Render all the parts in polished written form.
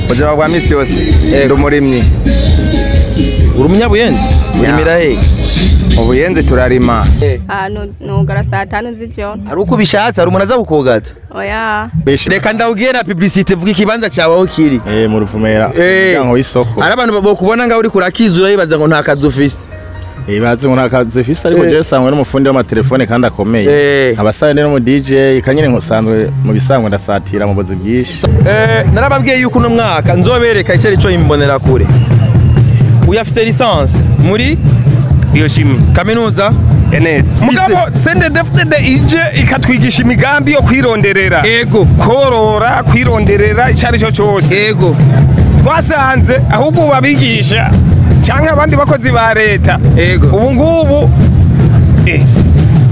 Ubuzima bwa misi yose ndi umurimyi. Uri umunyabuyenzi? Urimira he? Mu Buyenzi turarima. Ahantu nugara saa 5 z'ijoro. Hari uko ubishatse, hari umuntu aza kukugata? Oya. Reka ndawubwire na publicité, vuga ikibanza cyawe aho kiri. Mu Ruvumera, umuryango w'isoko. Hari abantu bokubona ngaho uriko urakizura bibaza ngo nta kazi ufise. Bazi ngo nta kazi ufise, ariko jewe sangwe n'umufundi w'amatelefone kandi akomeye. Abasaye no mu DJ kanyene nkosanzwe mu bisanzwe ndasatira mu buzi bwinshi. Narababwiye yuko uno mwaka nzobereka icyo arico imbonera kure. Uyafise licence muri biochimie kaminuza NS. Mugabo CNDD-FDD ije ikatwigisha imigambi yo kwironderera. Ego. Korora, kwironderera icyo ari cyo cyose. Ego. Twasanze ahubwo babigisha canke abandi bakozi ba leta. Ego. Ubu ngubu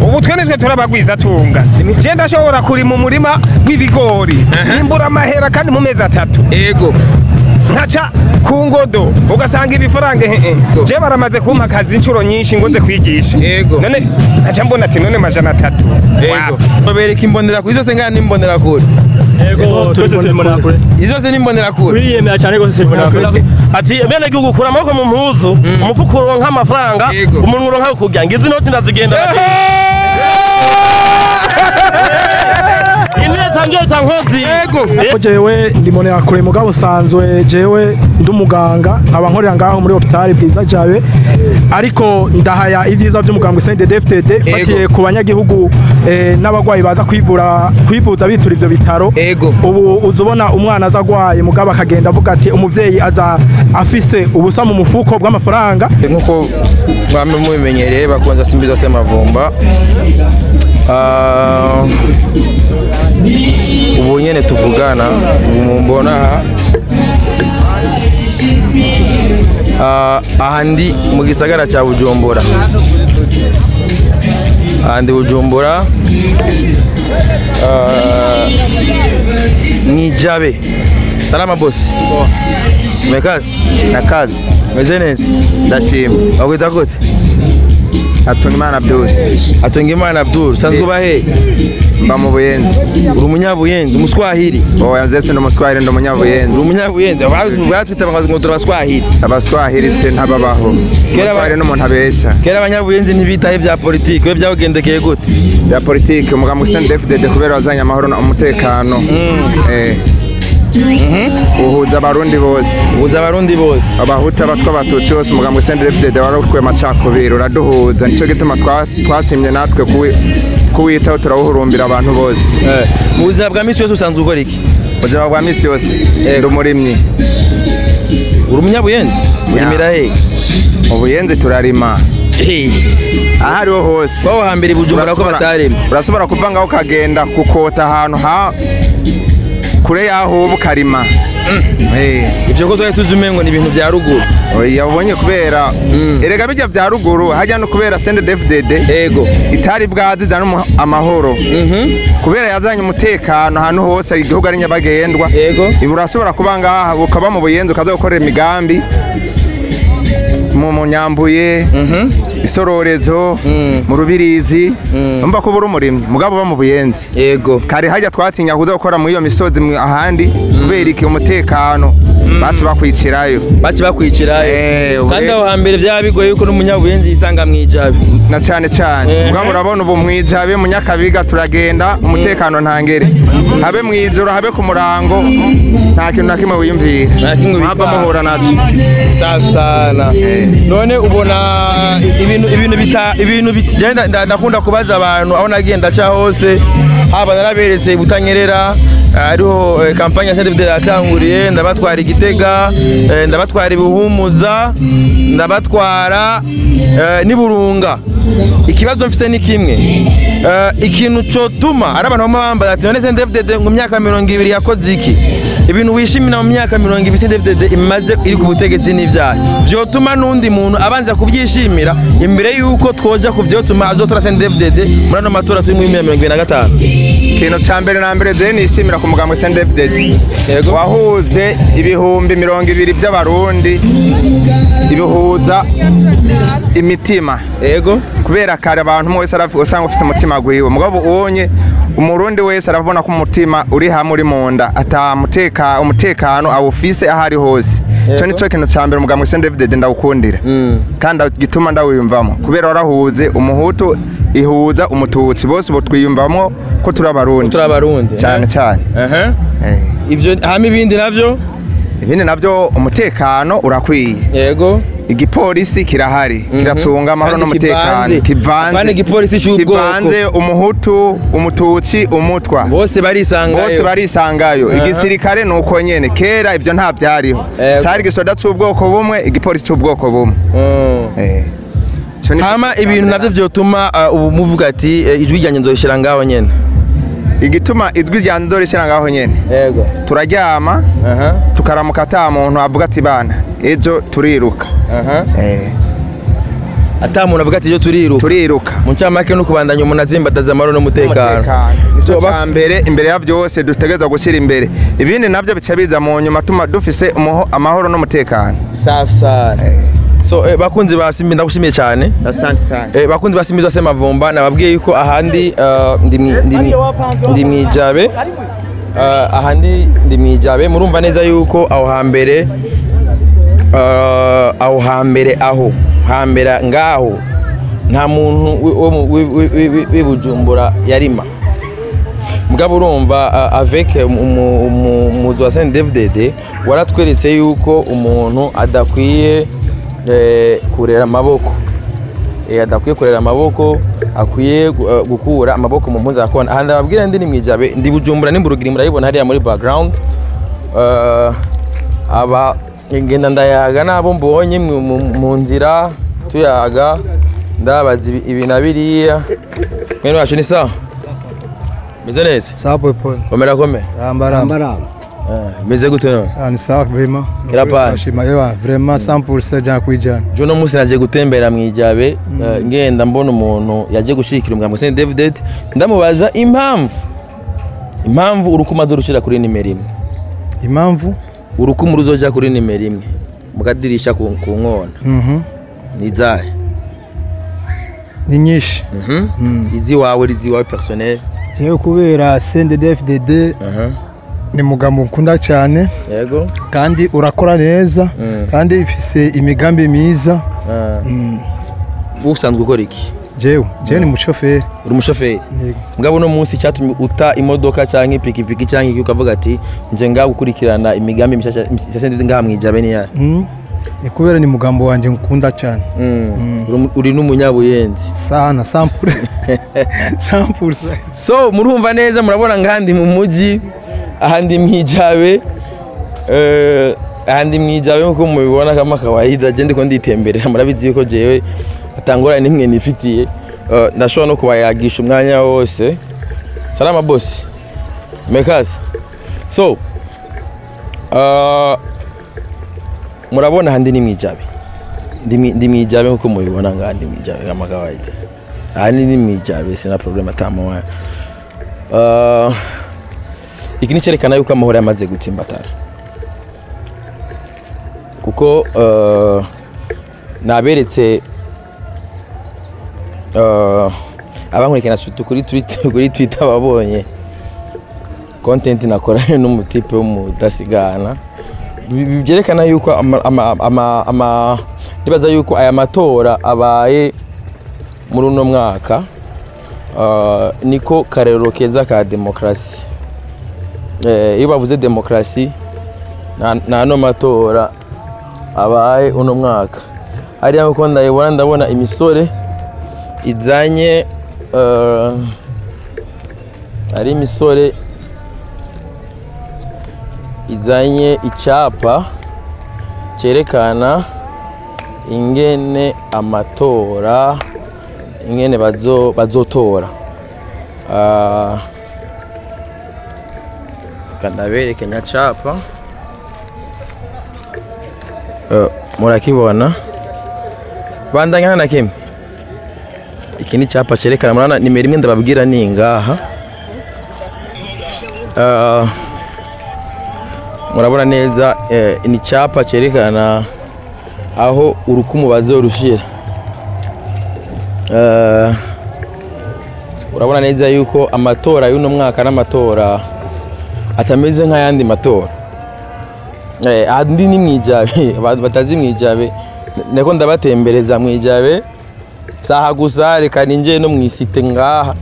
ubu twe nitwe turabagwiza tunga. Je ndashobora kurima umurima w'ibigori, imbura amahera kandi mu mezi 3. Ego. Nkaca ku ngodo ugasanga ibifaranga je baramaze kumpa akazi inshuro nyinshi ngo nze kwigisha. Ego. None nkaca mbona ati none 300. Ego. Babereka imbonera kuri zose ngana n'imbonera kure. Ego, twese turi imbonera kure. Izo zose n'imbonera kure. Turiyemera cyane gose turi imbonera kure. Ati bene gihugu kura amaboko mu mpuzu, umufuko uronka amafaranga, umuntu uronka kurya. Ngizi inoti ndazigenda. Ego. Jewe ndimonera kure mugabo sanzwe jewe ndi umuganga nkaba nkorera ngaho muri hôpital Bwiza Jabe, ariko ndahaya ivyiza by'umuganga CNDD-FDD fatiye ku banyagihugu n'abagwayi baza kwivura kwivuza bitura ivyo bitaro. Ubu uzubona umwana azagwaye mugabo akagenda avuga ati umuvyeyi aza afise ubusa mu mufuko bw'amafaranga. Nkuko mwame mubimenyereye bakunze Simbiza Semavumba. Ubu nyene tuvugana ubu mbona aha ndi mu gisagara cya Bujumbura. Aha ndi Bujumbura Mwijabe. Salama boss. Mekazi? Nakazi. Meze neza? Ndashima. Wakwita gute? Hatungimana Abdul. Hatungimana Abdul, sanzwe uba he? Mba mu Buyenzi. Uri umunyabuyenzi, umuswahili? Oya, nze ndi umuswahili, ndi umunyabuyenzi. Uri umunyabuyenzi, batwita ngo turi abaswahili. Abaswahili se ntababaho. Umuswahili n'umuntu abesha. Kera abanyabuyenzi ntibitaye ibya politiki, we byakugendekeye gute? Bya politiki, umugambi CNDD-FDD kubera wazanye amahoro n'umutekano. Uhuza abarundi bose. Uhuza abarundi bose. Abahuta, abatwa, abatutsi bose, umugambi CNDD-FDD warakuye amacakubiri uraduhuza. Nico gituma twasimye natwe kuwitaho turawuhurumbira abantu bose. Mu buzima bwa misi yose usanzwe ukora iki? Mu buzima bwa misi yose ndi umurimyi. Uri umunyabuyenzi? Urimira he? Mu Buyenzi turarima. Aha ariho hose. Wowe hambere Bujumbura ko batarima. Urashobora kuva ngaho ukagenda kukota ahantu ha kure yaho ubu karima. Ivyo ko twari tuzi umengo ni ibintu vya ruguru. Oya, ubonye kubera erega bijya vya ruguru hajya no kubera CNDD-FDD. Ego. Itari bwazi zana amahoro. Kubera yazanye umutekano ahantu hose igihugu ari nyabagendwa. Ego. Urashobora kuba ngaha ukaba mu Buyenzi ukaza gukorera imigambi mu Munyambuye, Isororezo, mu Rubirizi. Umva ko buri umurimyi mugabo uba mu Buyenzi. Yego. Kare hajya twatinya kuza gukora muri iyo misozi ahandi kubera iki umutekano baci bakwicirayo. Baci bakwicirayo. Kandi aho hambere byaba bigoye yuko n'umunyabuyenzi yisanga mwijabe. Na cyane cyane. Mugabo urabona ubu mwijabe mu Nyakabiga turagenda umutekano ntangere. Habe mwijoro habe ku murango nta kintu na kimwe wiyumvira. Mwaba muhura naco. Sasana. None ubona ibintu bita ibintu bigenda ndakunda kubaza abantu aho nagenda cha hose haba naraberetse Butanyerera ariho kampanye ya CNDD-FDD yatanguriye, ndabatwara Igitega, ndabatwara Ibuhumuza, ndabatwara n'Iburunga. Ikibazo mfise ni kimwe, ikintu cotuma ari abantu bamwe bambaza ati none CNDD-FDD mu myaka 20 yakoze iki? Ibintu wishimira mu myaka 20 CNDD-FDD imaze iri ku butegetsi n'ivyaha vyotuma n'undi muntu abanza kubyishimira imbere yuko twoja kuvyotuma azotora CNDD-FDD muri ano matora turi muri 2025. Ikintu ca mbere na mbere je nishimira ku mugambi CNDD-FDD wahuze ibihumbi 20 by'abarundi, ibihuza imitima. Ego. Kubera kare abantu umwe wese usanga ufise umutima gwiwe, mugabo ubonye Umurundi wese arabona ko umutima uri hamwe uri mu nda, ata umutekano awufise aho ari hose. Ico nico kintu ca mbere umugambwe CNDD-FDD ndawukundira, kandi gituma ndawiyumvamo, kubera warahuze umuhutu ihuza umututsi, bose bo twiyumvamo ko turi abarundi, turi abarundi cyane cyane. Ivyo hama ibindi navyo, ibindi navyo umutekano urakwiye. Yego. Igipolisi kirahari, kiracunga amahoro n'umutekano, kivanze igipolisi cy'ubwoko, kivanze umuhutu, umututsi, umutwa, bose barisangayo, bose barisangayo. Igisirikare nuko nyene, kera ibyo nta byariho, cyari gisoda cy'ubwoko bumwe, igipolisi cy'ubwoko bumwe. Hama ibintu navyo vyotuma ubu muvuga ati ijwi ryanjye nzoshira ngaho nyene. Igituma ijwi ryanjye nzoshira ngaho nyene, yego, turaryama tukaramuka ata muntu avuga ati bana ejo turiruka. Ata muntu avuga ati ejo turiruka, turiruka. Mu ncamake no kubandanya umuntu azimbataza amahoro n'umutekano. So mbere imbere ya byose dutegerezwa gushyira imbere, ibindi navyo bica biza mu nyuma, tuma dufise amahoro n'umutekano. Safi sana. So bakunzi ba Simbi ndagushimiye cyane. Asante sana. Bakunzi ba Simbi zose mavumba nababwiye yuko ahandi ndi mwijabe, ahandi ndi mwijabe, murumva neza yuko aho hambere, aho hambere, aho hambere ngaho nta muntu w'ibujumbura yarima. Mugabo urumva avec umuzu wa CNDD-FDD waratweretse yuko umuntu adakwiye kurera amaboko, adakwiye kurera amaboko, akwiye gukura amaboko mu mpuzu akona. Aha ndababwira ndi ni mwijabe, ndi Bujumbura n'imburugiri murayibona hariya muri background. Aba ngenda ndayaga nabo mbonye mu nzira tuyaga, ndabaza ibi na biriya. Mwene wacu ni sawa? Meze neza? Sawa polepole. Komera komera. Ramba ramba. Meze gute none? Ni sawa vraiment. Kirapani. Shima yewa vraiment 100% jana kwijana. Jono musi naje gutembera mwijabe, ngenda mbona umuntu yaje gushikira umugambwe CNDD-FDD, ndamubaza impamvu. Impamvu urukuma zorushira kuri nimero imwe. Impamvu urukumu ruzoja kuri nimero imwe mukadirisha ku nkona. Ni zahe? Ni nyinshi. Izi wawe, izi wawe personnel. Jewe kubera CNDD-FDD ni mugambo nkunda cyane. Yego. Kandi urakora neza, kandi ifise imigambi myiza. Usanzwe ukora iki? Jewe ni umushoferi. Uri umushoferi? Yego. Mugabo no munsi cyatumye uta imodoka canke ipikipiki canke iki ukavuga ati nje ngaho gukurikirana imigambi mishasha CNDD ngaha mwijabe ni yahe? Ni kubera ni mugambo wanje nkunda cyane. Uri n'umunyabuyenzi. Sana 100%. So murumva neza, murabona ngandi mu muji, ahandi mwijabe, ahandi mwijabe nkuko mubibona kama kawaida, je ndiko nditemberera, murabizi yuko jewe atangora nimwe nifitiye, ndashobora no kubayagisha umwanya wose. Salama boss. Mekazi. So murabona handi ni mwijabe. Ndi mwijabe nkuko mubibona ngandi mwijabe kama kawaida. Ahandi ni mwijabe, sina problem atamoya. Iki ni cyerekana yuko amahoro yamaze gutsimbatara, kuko naberetse abankurikirana kuri Twitter, kuri Twitter babonye content nakora n'umutipe w'umudasigana, byerekana yuko ama nibaza yuko aya matora abaye muri uno mwaka, niko karero keza ka demokrasi. Iyo bavuze demokrasi na no matora abaye uno mwaka, hariya uko ndayibona, ndabona imisore izanye, ari imisore izanye icyapa cyerekana ingene amatora, ingene bazotora. Kandabereke nyacapa, murakibona bandanya na kimwe. Iki ni cyapa cyerekana, murana nimero imwe ndababwira ni ngaha. Murabona neza, ni cyapa cyerekana aho urukumu bazorushira. Urabona neza yuko amatora y'uno mwaka n'amatora atameze nk'ayandi matora. Andi ni mwijabe, abantu batazi mwijabe niko ndabatembereza mwijabe saha gusa, reka ninje no mwisite ngaha.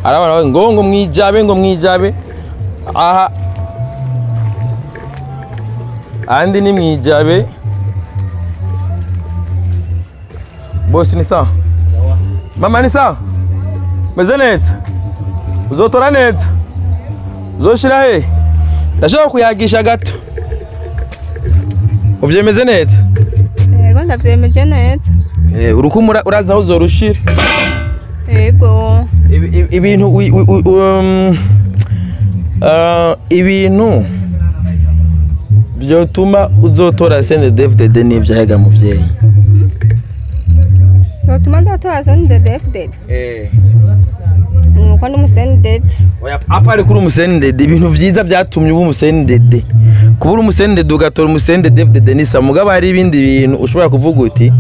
Arabana ngo ngo mwijabe, ngo mwijabe aha, andi ni mwijabe. Bosi ni sawa? Mama ni sawa? Meze neza? Uzotora neza? Uzoshira he? Ndashaka kuyagisha gato. Uvyemeze neza? Yego ndavyemeje neza. Urukumura uraza aho uzorushira? Yego. Ibintu ibintu byotuma uzotora CNDD-FDD n'ivyo muvyeyi. Byotuma nzotora CNDD-FDD? Nuko ndi umuCNDD. Oya, apari kuri umuCNDD, ibintu vyiza byatumye uba umuCNDD. Kuba uri umuCNDD ugatora umuCNDD-FDD nisa, mugabo hari ibindi bintu ushobora kuvuga uti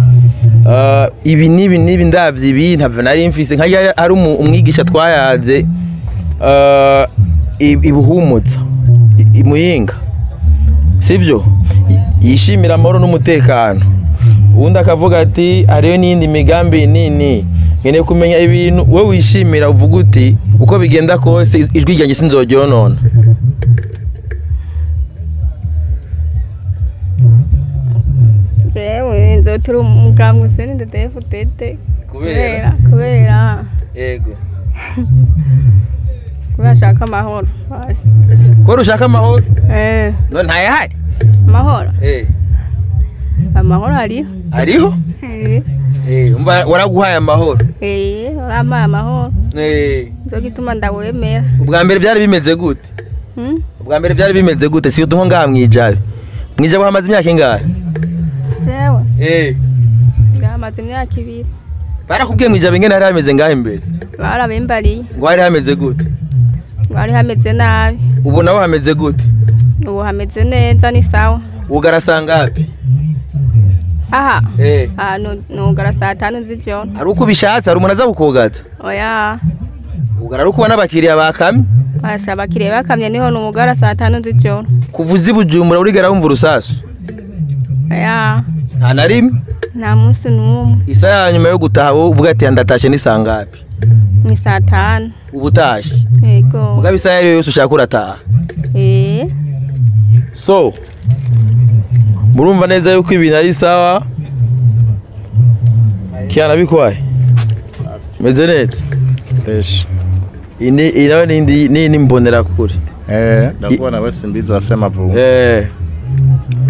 ibi nibi nibi ndavye ibi ntavyo nari mfise. Nka hari umwigisha twayaze ibuhumutsa imuyinga, sivyo, yishimira amahoro n'umutekano. Uwundi akavuga ati hariyo n'iyindi migambi nini. Nkeneye kumenya ibintu wowe wishimira uvuga uti uko bigenda kose ijwi ryanjye sinzoryonona. Jewe nzotora umugambwe CNDD-FDD kubera yego kubera ashaka amahoro. Kubera ushaka amahoro? None ntayahari amahoro? Amahoro ariho. Ariho? Umva waraguhaye amahoro? Warampaye amahoro. Nico gituma ndawemera. Ubwa mbere byari bimeze gute? Ubwa mbere byari bimeze gute? Si uduho ngaha mwijabe. Mwijabe hamaze imyaka ingahe? Jewe? Ngamaze imyaka 2. Barakubwiye mwijabe ingene hari hameze ngahe imbere? Barabimbariye. Ngo hari hameze gute? Ngo hari hameze nabi. Ubu naho hameze gute? Ubu hameze neza ni sawa. Ugarasanga hapi? Aha. Nugara saa 5 z'ijoro. Ari uko ubishatse, hari umuntu aza kukugata? Oya. Ugara ari uko ubona abakiriya bakamye? Basha abakiriya bakamye niho nugara saa 5 z'ijoro. Kuva uzi Bujumbura urigera wumva urusasu? Oya. Nta na rimwe? Nta munsi n'umwe. Isaha ya nyuma yo gutaha wowe uvuga ati ndatashe ni saa ngapi? Ni saa 5. Ubu utashe? Yego. Mugabo isaha ariyo yose ushaka urataha? So murumva neza yuko ibintu ari sawa. Kiana bikwaye? Meze neza? Fresh. Ini inawe nindi ni mbonera kure. Ndakubona wese mbizi wasema vuba.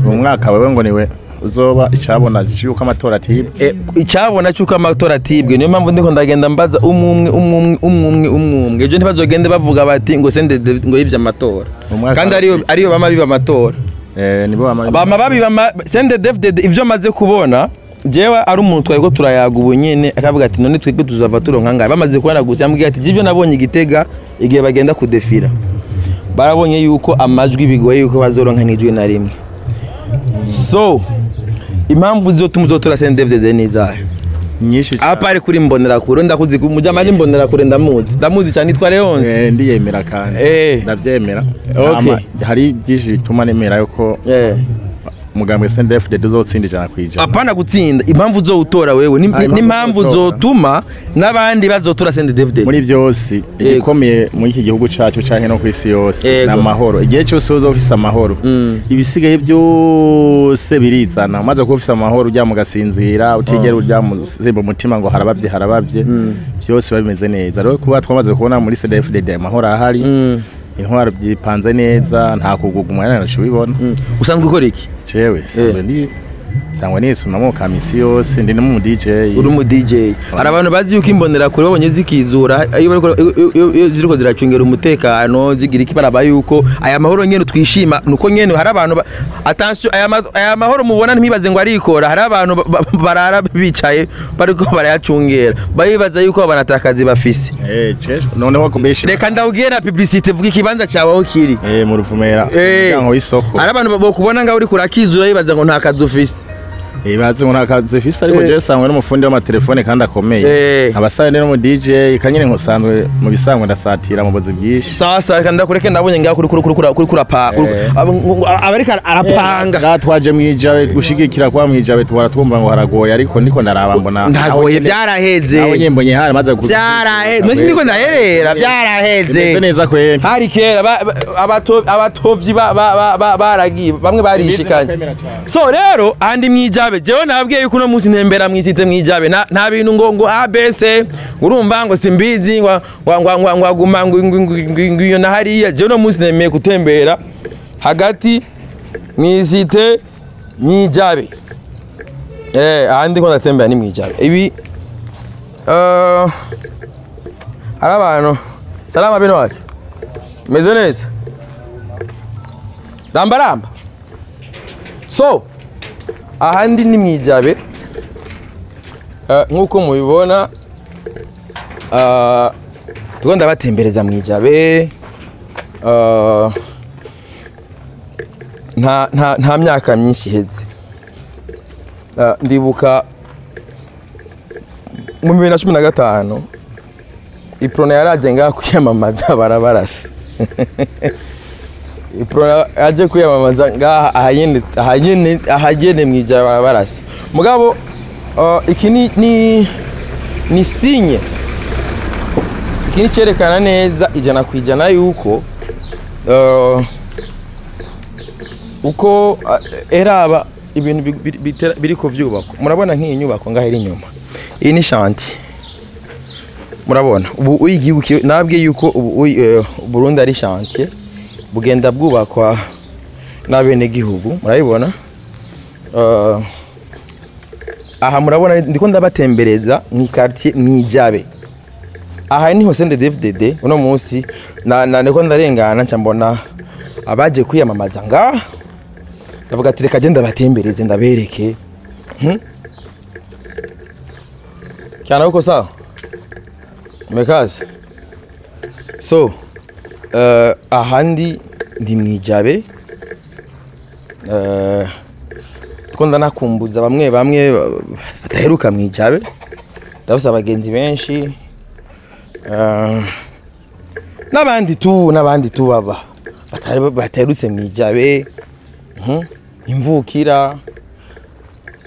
Umwaka wewe ngo niwe uzoba icabona cyuko amatora atibwe. Icabona cyuko amatora atibwe, niyo mpamvu ndiko ndagenda mbaza umwe umwe umwe umwe umwe. Ejo ntibazogende bavuga bati ngo sende ngo yivye amatora. Kandi ariyo bama biba amatora. Nibo bama babiba CNDD-FDD. Ivyo maze kubona jewe ari umuntu twari turayaga ubu nyene akavuga ati none twebwe tuzava turonka ngahe. Bamaze kubona gusa yambwiye ati jivyo nabonye igitega igihe bagenda kudefira barabonye yuko amajwi bigoye yuko bazoronka n'ijwi na rimwe. So impamvu zizotuma uzotora CNDD-FDD nizayo nyinshi cyane. Apa ari kuri mbonera kure ndakuzi mujama ari mbonera kure ndamuzi cyane nitwa Leonce. Ndiyemera kandi ndavyemera. Okay. Hari byinshi bituma nemera yuko mugambwe CNDD-FDD uzotsinda 100%. Apana gutsinda, impamvu uzowutora wewe n'impamvu zotuma n'abandi bazotora CNDD-FDD. Muri byose igikomeye muri iki gihugu cacu canke no kwisi yose n'amahoro. Igihe cyose uzofisa amahoro ibisigaye byose birizana. Umaze kuba ufise amahoro ujya mu gasinzira utigera ujya mu simba umutima ngo harabavye harabavye, byose bimeze neza. Rero kuba twamaze kubona muri CNDD-FDD amahoro ahari, intwaro byipanze neza, nta kuguguma yana nashubibona. Usanzwe ukora iki? Jewe sangwe nisumamo kamisi yose, ndi mu DJ. Uri mu DJ. Hari abantu bazi yuko imbonera kure babonye zikizura iyo bariko iyo ziriko ziracungera umutekano zigira iki baraba yuko aya mahoro nyene twishima nuko nyene hari abantu attention aya mahoro mubona ntibibaze ngo arikora. Hari abantu barara bicaye bariko barayacungera bayibaza yuko banatakazi bafise. Noneho kubesha reka ndawugiye na publicité vuga ikibanza cyawe aho kiri. Mu Ruvumera umuryango w'isoko. Hari abantu bokubona ngaho uri kurakizura yibaza ngo nta kazi ufise. Bazi ngo nta kazi mfise, ariko jewe sangwe n'umufundi w'amatelefone kandi akomeye. Abasaye no mu DJ kanyene nkusanzwe mu bisanzwe ndasatira mu buzi bwinshi. Sasa reka ndakureke, ndabonye ngaho kuri kurapa abarika arapanga. Twaje mwijabe gushigikira kwa mwijabe, twara twumva ngo haragoye, ariko ndiko ndaraba mbona Ndagoye, byaraheze. Nawe nyembonye hari maze Byaraheze, mwese ndiko ndaherera, byaraheze. Bimeze neza kweri. Hari kera abatovyi baragiye, bamwe barishikanye. So rero andi mwijabe, jewe nabwiye yuko uno munsi ntembera mwisite mwijabe, nta bintu ngo ABC, urumva ngo simbizi ngo ngo ngo ngo aguma ngo ngo ngo iyo na hariya. Jewe uno munsi nemeye gutembera hagati mwisite mwijabe. Ahandi ko ndatembera ni mwijabe. Ibi hari abantu. Salama bene wacu, meze neza, ramba ramba. So ahandi ni mwijabe, nkuko mubibona, tuko ndabatembereza mwijabe. Nta myaka myinshi iheze, ndibuka mu 2015 Iprona yaraje ngaha kwiyamamaza, barabarasa. Iprona yaje kwiyamamaza ngaha ahanyene mwijabe, barabarasa. Mugabo iki ni sinye, iki ni cyerekana neza 100% yuko uko eraba ibintu biriko vyubakwa. Murabona nk'iyi nyubako ngaho iri inyuma, iyi ni shanti. Murabona ubu igihugu nabwiye yuko ubu Burundi ari chantier, bugenda bwubakwa n'abene gihugu. Murabibona aha, murabona ndiko ndabatembereza mu quartier mwijabe. Aha niho CNDD-FDD uno munsi na ndiko ndarengana nca mbona abaje kwiyamamaza ngaha, ndavuga ati reka je ndabatembereze ndabereke. Cyane uko sawa mekazi. So ahandi ndi mwijabe, twonda nakumbuza bamwe bamwe bataheruka mwijabe. Ndafise abagenzi benshi, n'abandi tu baba bataherutse mwijabe, imvukira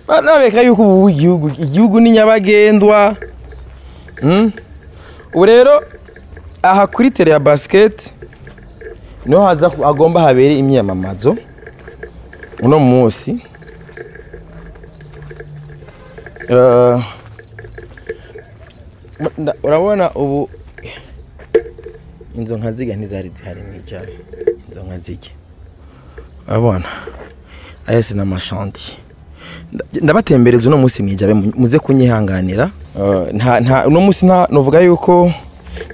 nabeka yuko ubu igihugu ni nyabagendwa. Ubu rero aha kuri tele ya basket niho haza agomba habere imyamamazo uno munsi. Urabona ubu inzo nkaziga ntizari zihari mwijabe, inzo nkaziga urabona aya si n'amashanti. Ndabatembereza uno munsi mwijabe, muze kunyihanganira. Nta uno munsi nta novuga yuko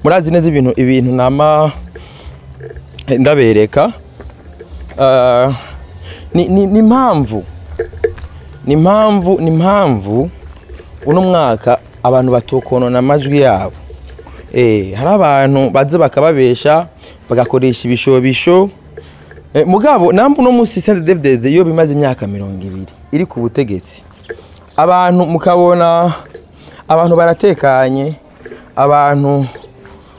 murazi neza ibintu nama ndabereka. Ni impamvu uno mwaka abantu batokonona amajwi yabo. Hari abantu baze bakababesha bagakoresha ibishobisho. Mugabo namba uno munsi CNDD-FDD yo bimaze imyaka 20 iri ku butegetsi, abantu mukabona abantu baratekanye, abantu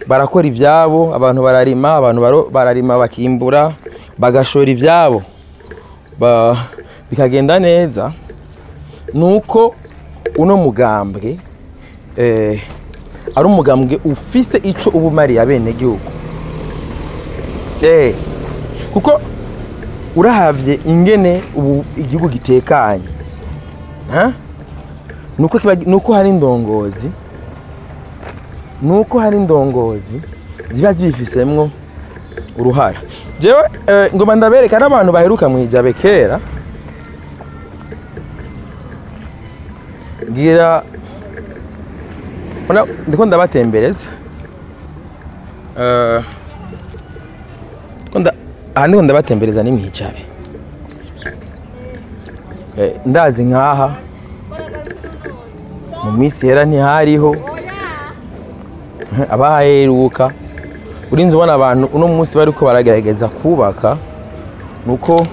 barakora ivyabo, abantu bararima, abantu bararima bakimbura bagashora ivyabo bikagenda neza. Nuko uno mugambwe ari umugambwe ufise ico ubumariye abene gihugu. Kuko urahavye ingene ubu igihugu gitekanye, nuko hari indongozi, ziba zibifisemwo uruhara. Jewe ngoma ndabereka n'abantu baheruka mwijabe kera, ngira ndiko ndabatembereza. Aha ndiko ndabatembereza ni mwijabe. Ndazi nkaha mu minsi yera ntihariho abaheruka. Urinze ubona abantu uno munsi bariko baragerageza kubaka, nuko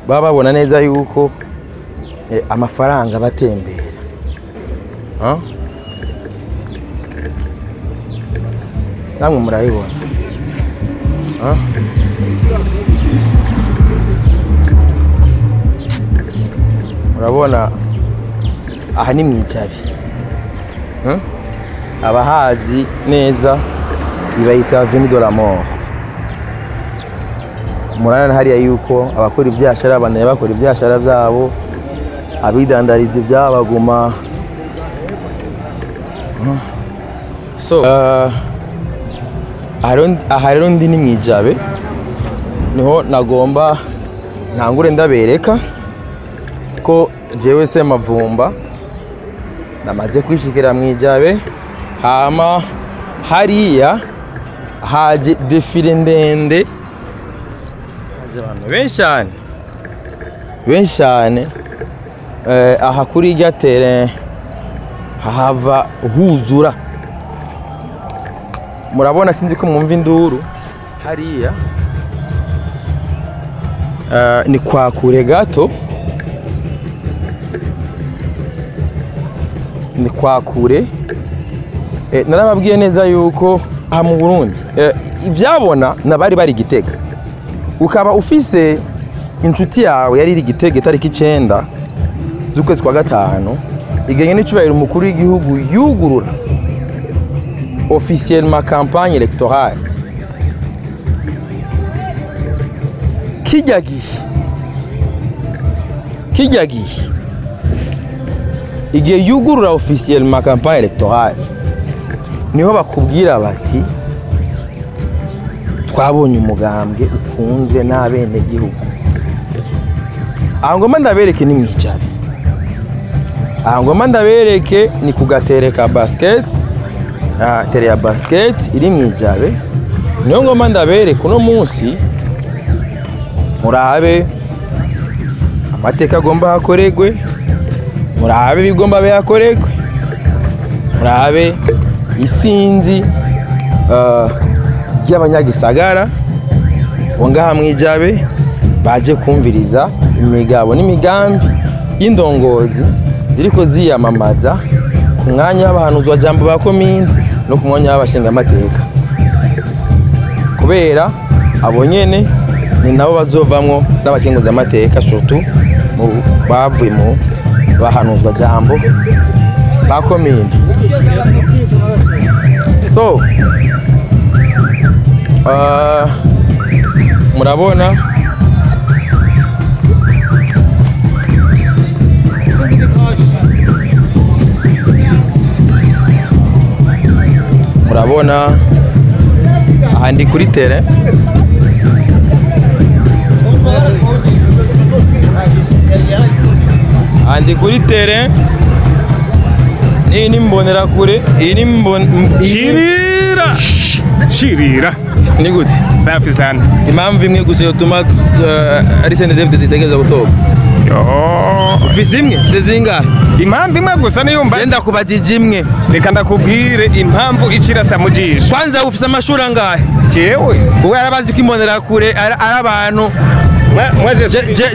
baba babona neza yuko Amafaranga batembera. Namwe murayibona. Murabona aha ni mwijabe. Abahazi neza ibayita Avenue de la Mort. Murana hariya yuko abakora ibyashara bandanye bakora ibyashara byabo, abidandariza ibyabaguma. So aha rero ndi ni mwijabe, niho nagomba ntangure ndabereka ko jewe Semavumba namaze kwishikira mwijabe. Hama hariya haje defile ndende, haje abantu benshi cyane benshi cyane. Aha kuri irya terrain hahava huzura. Murabona, sinzi ko mwumva induru hariya. Ni kwa kure gato, ni kwa kure. Narababwiye neza yuko aha mu Burundi ibyabona nabari bari Gitega. Ukaba ufise inshuti yawe yari iri Gitega itariki 9 z'ukwezi kwa 5, igenye n'icubahiro umukuru w'igihugu yugurura officiellement campagne électorale. Kijya gihe igihe yugurura officiellement campagne électorale, niho bakubwira bati twabonye umugambwe ukunzwe n'abene gihugu. Aha ngomba ndabereke ni mwijabe. Aha ngomba ndabereke ni kugatere ka basket, tere ya basket iri mwijabe. Niho ngomba ndabereke uno munsi, murabe amateka agomba hakoregwe, murabe ibigomba bihakoregwe, murabe isinzi ry'abanyagisagara ngaha mwijabe baje kumviriza imigabo n'imigambi y'indongozi ziriko ziyamamaza ku mwanya w'abahanuzwa jambo ba komine no ku mwanya w'abashingamateka, kubera abo nyene ni nabo bazovamwo n'abakenguza amateka, surtout mu bavuye mu bahanuzwa jambo ba komine. So murabona aha ndi kuri terrain. Aha ndi kuri terrain. Iyi ni imbonerakure, iyi ni Shirira. Shirira. Ni gute? Safi sana. Impamvu imwe gusa yotuma ari CNDD-FDD itegereza gutorwa. Ufise imwe? Ufise zingahe? Impamvu imwe gusa niyo mba. Genda kubajije imwe. Reka ndakubwire impamvu icirasa mu jisho. Kwanza ufise amashuri angahe? Jewe. Kuko yarabazi ko imbonerakure ari abantu.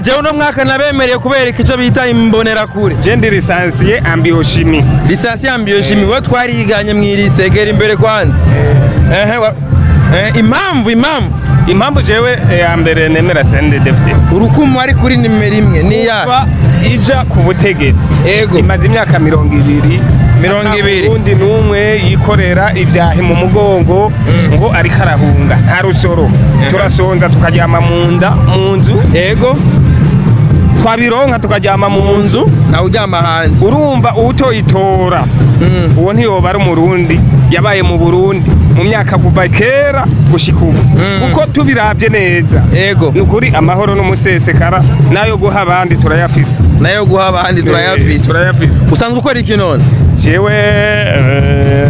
Jewe uno mwaka nabemereye kubereka ico bita imbonerakure. Je ndi licencié en biochimie. Licencié en biochimie, we twariganye mw'irisegera imbere kwanza. Impamvu Impamvu jewe ya mbere nemera CNDD-FDD. Urukumu ari kuri nimero imwe ni ya ija ku butegetsi. Ego. Imaze imyaka 20. 20. Undi numwe yikorera ibyahi mu mugongo ngo ariko arahunga. Nta rusoro. Turasonza tukaryama mu nda mu nzu. Ego. Twabironka tukaryama mu nzu. Na uryama hanze. Urumva utoyitora. Uwo ntiyoba ari umurundi, yabaye mu Burundi mu myaka kuva kera gushika ubu. Kuko tubiravye neza. Ego. Nukuri amahoro n'umusesekara nayo guha abandi turayafise. Nayo guha abandi turayafise. Turayafise. Usanzwe ukora iki none? Jewe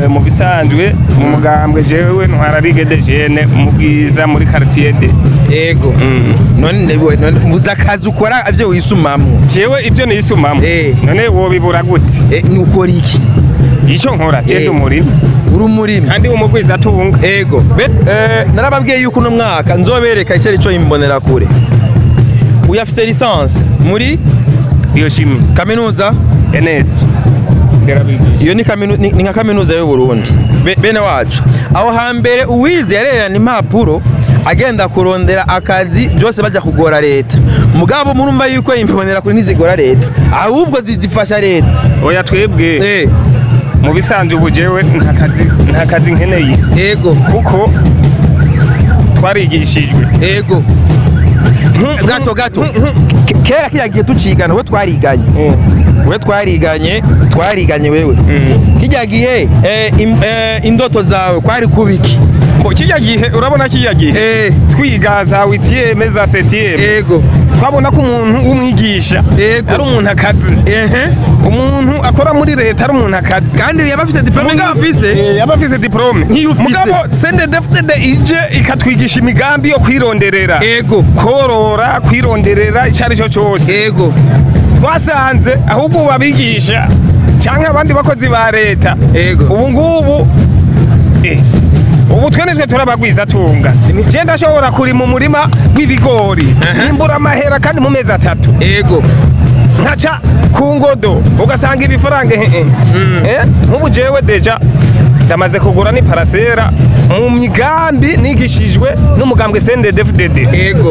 mu bisanzwe mu mugambwe jewe ntwara Ligue des Jeunes mu Bwiza muri quartier D. Ego. None muzakazi ukora ivyo wisumamwo? Jewe ivyo nisumamwo. None wobibura gute? Ni ukora iki? Ico nkora je umurimo. Uri umurimo. Kandi umugwiza atunga. Ego. Narababwiye yuko uno mwaka nzobereka icyo arico imbonerakure. Uyafise licence muri Biochimie. Kaminuza? NS. Iyo ni ni nka kaminuza y'u Burundi. Bene wacu. Aho hambere uwize yarerana impapuro agenda kurondera akazi byose bajya kugora leta. Mugabo murumva yuko imbonera kuri ntizigora leta, ahubwo zifasha leta. Oya twebwe. Mu bisanzwe ubu jewe nta kazi nkeneye. Yego. Kuko twarigishijwe. Yego. Gato. Kera kiriya gihe tucigana we twariganye. We twariganye wewe. Kijya gihe indoto zawe kwari kubiki? Kijya gihe urabona kijya gihe twiga za 8e za 7e. Yego. Twabona ko umuntu w'umwigisha ari umuntu akazi. Umuntu akora muri leta ari umuntu akazi. Kandi yaba afise diplome ngafise? Yaba afise diplome. Mugabo CNDD-FDD ije ikatwigisha imigambi yo kwironderera. Yego. Korora, kwironderera icari cyo cyose. Yego. Twasanze ahubwo babigisha canke abandi bakozi ba leta. Yego. Ubu ngubu ubu twe nitwe turabagwiza tunga. Je ndashobora kurima umurima w'ibigori, imbura amahera kandi mu mezi 3. Yego. Nkaca ku ngodo ugasanga ibifaranga nk'ubu jewe deja ndamaze kugura ni parasera mu migambi nigishijwe n'umugambwe CNDD-FDD.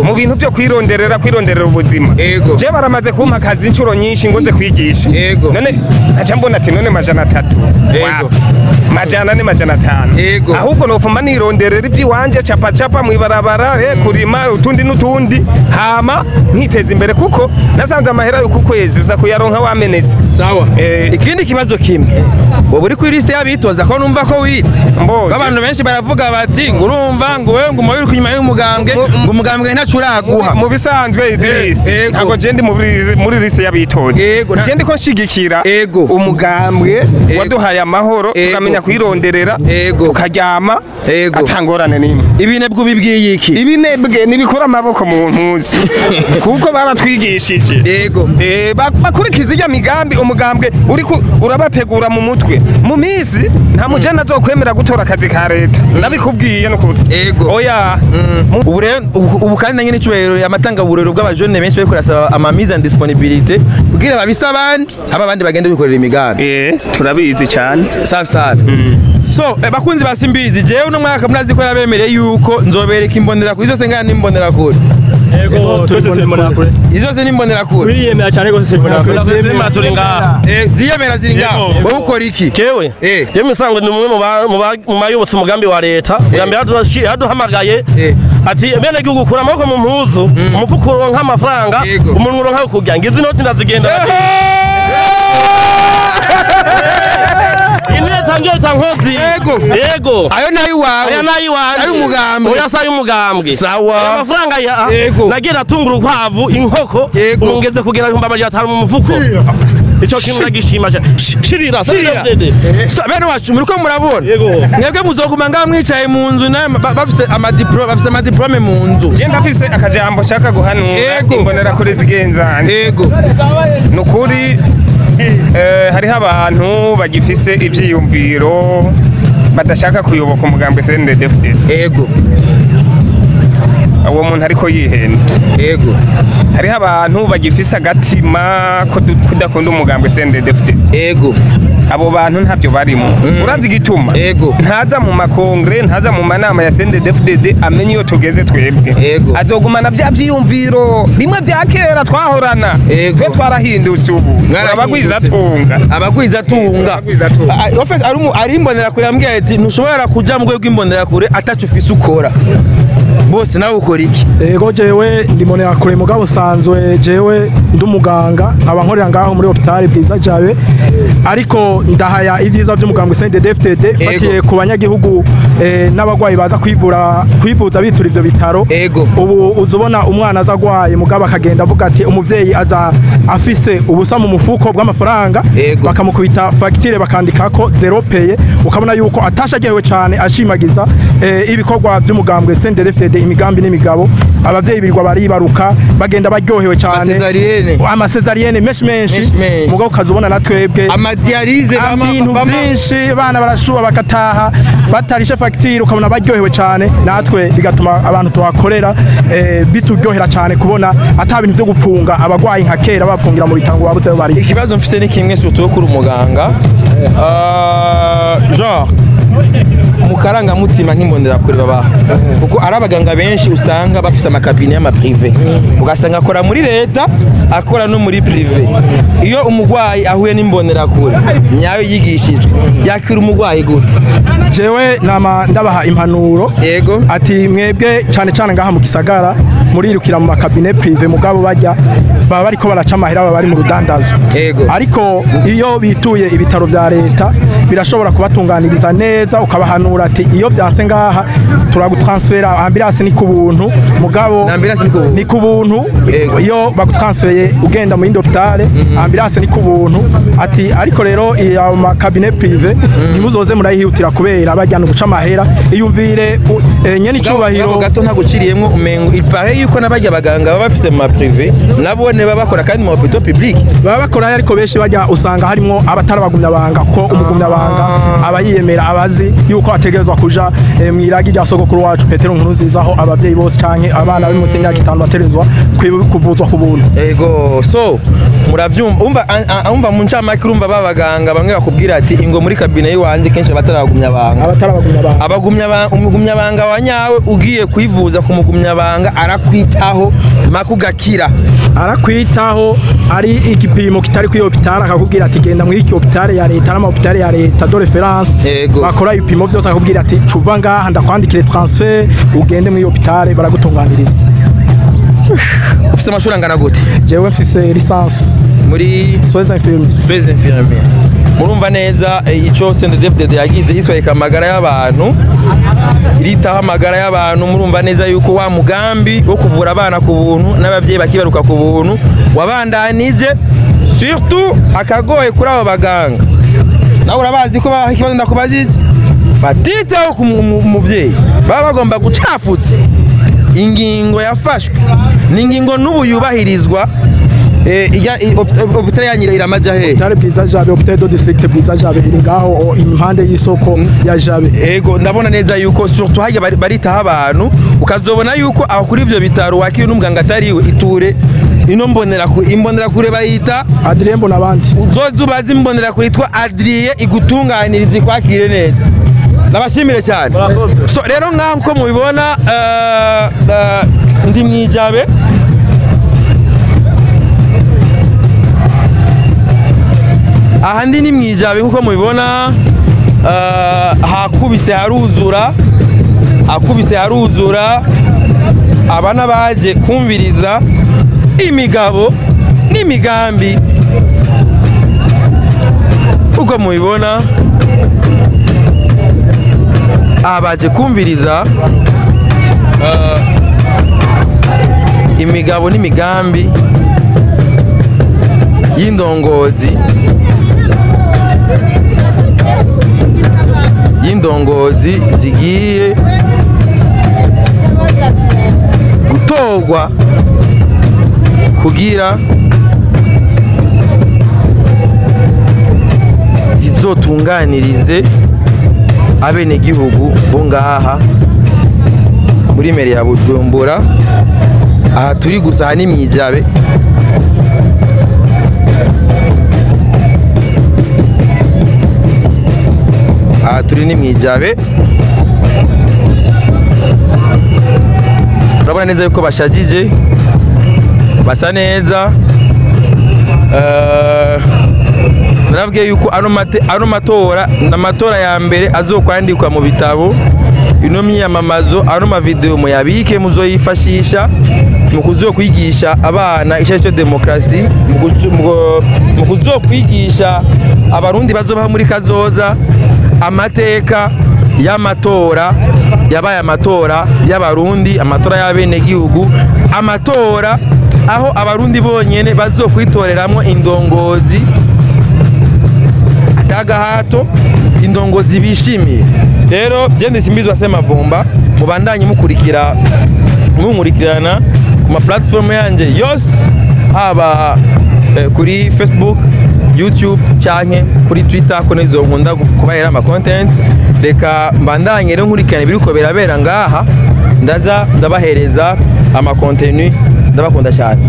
Mu bintu byo kwironderera ubuzima. Je baramaze kumpa akazi inshuro nyinshi ngo nze kwigisha. None nkaca mbona ati none 300. Yego. 400 500. Yego. Ahubwo nofuma nironderera iby'iwanje chapa chapa mwibarabara kurima utundi n'utundi hama nkiteza imbere kuko nasanze amahera yo kukwezi uza kuyaronka wamenetse. Sawa. Ikindi kibazo kimwe. Wowe uri kuri liste y'abitoza ko numva ko witse. Abantu benshi baravuga bati ngo urumva ngo wewe ngo umubiri kunyuma y'umugambwe ngo umugambwe ntacuraguha. Mu bisanzwe Idris ntabwo je ndi muri liste y'abitoza. Je ndiko nshigikira umugambwe waduhaye amahoro tukamenya kwironderera tukaryama atangorane nimwe. Ibinebwe ubibwiye iki? Ibinebwe nibikora amaboko mu mpuzu kuko baratwigishije. Yego. Bakurikiza ijya migambi umugambwe uriko urabategura mu mutwe. Mu minsi nta mujana azokwemera gutora akazi ka leta. Nabikubwiye no kubuta. Yego. Oya. Ubu rero ubu kandi nanye n'icubahiro amatanga burero bw'abajene benshi bariko barasaba ama mise en disponibilité kugira babisa abandi aba abandi bagende bikorera imigambi. Turabizi cyane. Safi safi. So bakunzi ba Simbizi jewe uno mwaka murazi ko nabemereye yuko nzobereka imbonera kuri zose ngana n'imbonera kuri. Yego twese turi mbonera kure. Izo zose n'imbonera kure. Turiyemera cyane gose turi mbonera kure. Ziyemera turi ngaha. Ziyemera ziri ngaha. Wowe ukora iki? Jewe. Jewe misango ni umwe mu bayobotse umugambi wa leta. Umugambi yaduhamagaye ati bene gihugu kura amaboko mu mpuzu, umufuko uronka amafaranga, umuntu uronka yo kurya. Ngizi inoti ndazigenda. Nkozi. Yego. Ayo nayo wawe. Ayo nayo wawe. Ayo umugambwe. Oya sayo umugambwe. Sawa. Amafaranga ya nagira tunguru kwavu inkoko ungeze kugera 500 mu mufuko. Ico kintu ndagishima cyane. Shirira. Bene wacu muriko murabona. Mwebwe muzoguma ngaha mwicaye mu nzu na bafise ama diplome, bafise ama diplome mu nzu. Je ndafise akajambo shaka guhanura imbonera kuri zigenzanye. Yego. Nukuri hariho abantu bagifise ivyiyumviro badashaka kuyoboka umugambwe CNDD-FDD. Yego. Uwo muntu ariko yihenda. Yego. Hariho abantu bagifise agatima kudakunda umugambwe CNDD-FDD. Yego. Abo bantu ntabyo barimo. Urazi igituma? Yego. Ntaza mu makongre, ntaza mu manama ya CNDD-FDD amenye iyo tugeze twebwe. Yego. Azogumana bya byiyumviro bimwe bya kera twahorana. Yego. Twe twarahindutse ubu. Abagwiza tunga. Abagwiza tunga. Office ari imbonera kure ambwiye ati ntushobora kuja mu rwego rw'imbonera kure atacu ufise ukora. Bose nawe ukora iki? Ego jewe ndi mbonera kure mugabo usanzwe jewe ndi umuganga nkaba nkorera ngaho muri hôpital Bwiza Jabe ariko ndahaya ibyiza by'umugambwe CNDD-FDD fatiye ku banyagihugu n'abagwayi baza kwivura kwivuza bitura ivyo bitaro. Ubu uzubona umwana aza agwaye mugabo akagenda avuga ati umuvyeyi aza afise ubusa mu mufuko bw'amafaranga bakamukubita facture bakandikako zero paye ukabona yuko atashagewe cyane ashimagiza ibikorwa by'umugambwe CNDD-FDD. CNDD-FDD imigambi n'imigabo. Abavyeyi birirwa baribaruka bagenda baryohewe cyane, amasezarienne menshi menshi, mugabo ukazubona na twebwe amadialize, ibintu byinshi, abana barashuba bakataha batarishe facture, ukabona baryohewe cyane. Natwe bigatuma abantu tuhakorera bituryohera cyane kubona ata bintu byo gupfunga abagwayi nka kera bapfungira mu bitango babuze bari. Ikibazo mfise ni kimwe, surtout kuri umuganga, genre mu karangamutima nk'imbonerakure babaha, kuko ari abaganga benshi usanga bafise amakabine y'amaprive, ugasanga akora muri leta akora no muri prive. Iyo umugwayi ahuye n'imbonerakure nyayo yigishijwe, yakira umugwayi gute? Jewe nama ndabaha impanuro. Yego. Ati mwebwe cyane cyane ngaha mu gisagara murirukira mu makabine prive, mugabo bajya baba bariko baraca amahera, baba bari mu rudandazo. Yego. Ariko iyo bituye ibitaro vya leta birashobora kubatunganiriza neza, ukabahanura ati iyo byanse ngaha turagutransfera, ambulance ni ku buntu, mugabo ni ku buntu. Iyo bagutransfeye ugenda mu yindi hôpital, ambulance ni ku buntu. Ati ariko rero iyo makabine prive ntimuzoze murayihutira kubera bajyana guca amahera. Iyumvire nyene icubahiro gato ntaguciriyemwo, umengo il paraît yuko nabajya abaganga baba bafise mu ma prive nabo ne baba bakora kandi mu hôpital public baba bakora, ariko benshi bajya usanga harimo abatarabagumya banga, ko umugumya banga aba yiyemera, abazi yuko ategerezwa kuja mwiragi rya sogokuru wacu Petero Nkurunziza, aho abavyeyi bose canke abana bari munsi y'imyaka 5 baterezwa kuvuzwa ku buntu. Ego, so muravyumva, umva mu ncamake, urumva babaganga bamwe bakubwira ati ingo muri kabine yiwanje kenshi abatarabagumya banga, abagumya banga, umugumya banga wa nyawe ugiye kwivuza ku mugumya banga arakwitaho makugakira, arakwitaho ari igipimo kitari ku hôpital, akakubwira ati genda muri iki hôpital ya leta n'ama hôpital ya leta de référence bakora ibipimo byose, akakubwira ati cuva ngaha ndakwandikire transfert ugende muri hôpital baragutunganiriza. Ufise amashuri angana gute? Jewe mfise licence muri soins infirmiers. Soins infirmiers. Murumva neza ico CNDD-FDD yagize, yitwaye amagara y'abantu, iritaho amagara y'abantu. Murumva neza yuko wa mugambi wo kuvura abana ku buntu n'abavyeyi bakibaruka ku buntu wabandanije, surtout akagoye kuri abo baganga. Nawe urabazi ko baha ikibazo ndakubajije, batitaho ku muvyeyi, baba bagomba gucafutsa ingingo yafashwe, ni ingingo n'ubu yubahirizwa. Hôpital ya Nyira iramaja he? Hôpital Bwiza Jabe, hôpital do district Bwiza Jabe iri ngaho impande y'isoko ya Jabe. Ego, ndabona neza yuko surtout hajya baritaho abantu, ukazobona yuko aho kuri ivyo bitaro wakiri n'umuganga atariwe iture ino mbonera ku imbonera kure bayita Adrien Mbonabandi, uzoza ubaze imbonera kure yitwa Adrien igutunganiriza ikwakire neza. Ndabashimire cyane. So rero ngaho uko mubibona ndi mwijabe. Ahandi ni mwijabe nkuko mubibona, hakubise haruzura, hakubise haruzura. Abana baje kumviriza imigabo n'imigambi uko mubibona, abaje kumviriza imigabo n'imigambi y'indongozi zigiye gutorwa kugira zizotunganirize abenegihugu bo ngaha muri meri ya Bujumbura. Aha turi gusa ni mwijabe. Aha turi ni mwijabe. Urabona neza yuko bashajije, basa neza. Narabwiye yuko ano matora na matora ya mbere azokwandikwa mu bitabo. Ino myamamazo ano ma video muyabike, muzoyifashisha mu kuzokwigisha abana icyo cyo demokrasi, mu kuzokwigisha abarundi bazobaho muri kazoza amateka y'amatora yabaye amatora y'abarundi, amatora y'abenegihugu, amatora aho abarundi bonyene bazokwitoreramwo indongozi atagahato, indongozi bishimiye. Rero je ndisimbizwa Semavumba, Mubandanye mukurikira, munkurikirana ku ma platform yanje yose, haba kuri Facebook, YouTube canke kuri Twitter, ko nizo nkunda kubahera ama content. Reka mbandanye rero nkurikirana ibiriko birabera ngaha, ndaza ndabahereza ama contenu. Ndabakunda cyane.